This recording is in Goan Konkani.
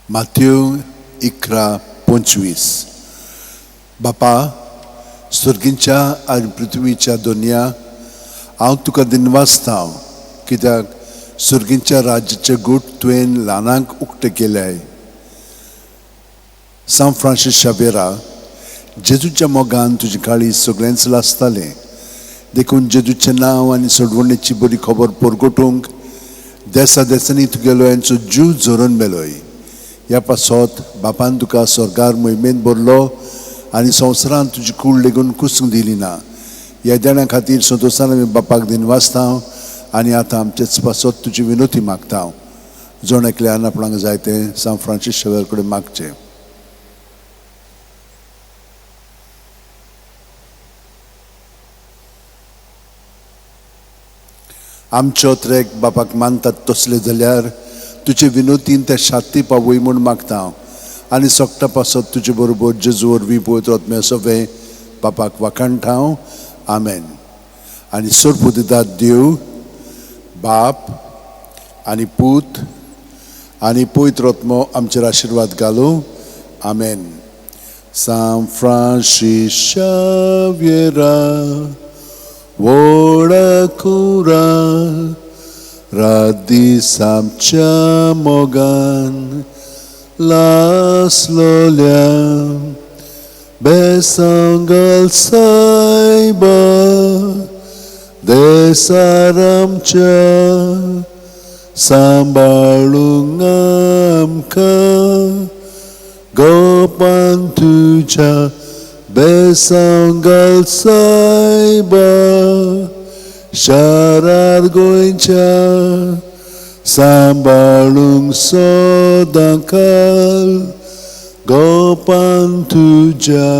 माथ्यो 11:25. बापा, सर्गींच्या आनी पृथ्वीच्या दोनया, हांव तुका दिनवासता कित्याक सर्गींच्या राज्याचे गूट तुवें ल्हानांक उक्ते केल्याय. सांत फ्रांसीस शावेरा, जेजूच्या मोगान तुजी काळी सगळेंच लासतालें, देखून जेजूचें नांव आनी सोडवणेची बरी खबर परगटूंक देसा देसांनी तुगेलो यांचो जीव झरोवन मेलोय. ह्या पासत बापान तुका स्वर्गार मोहिमेंत भरलो आनी संवसारांत तुजी कूड लेगून कुसूंक दिली ना. ह्या देण्या खातीर संतोशान आमी बापाक दिनवासता आनी आतां आमचेच पासत तुजी विनोती मागता. जण एकल्यान आपणाक जाय तें सांत फ्रांसीस शावेर कडेन मागचें. आमच्यो त्रेक बापाक मानतात तसले जाल्यार तुजे विनोतीन त्या शाती पावय म्हूण मागता आनी सोगटा पासत तुजे बरोबर जेजू वरवीं पवित्र आत्म्या सवें बापाक वाखाणटा. आमेन. आनी सर्वपुदितात देव बाप आनी पूत आनी पवित्र आत्मो आमचेर आशिर्वाद घालूं. आमेन. सांत फ्रांसीस शाव्येरा, व्हडा कुरा रात दीस आमच्या मोगान लासलोल्या, बेसांगल सायबा देसार आमच्या सांबाळूंक आमकां गोपान तुज्या बेसांगल सायबा शारार गोंयच्या सांबाळूंक सदांकाल गोपान तुज्या.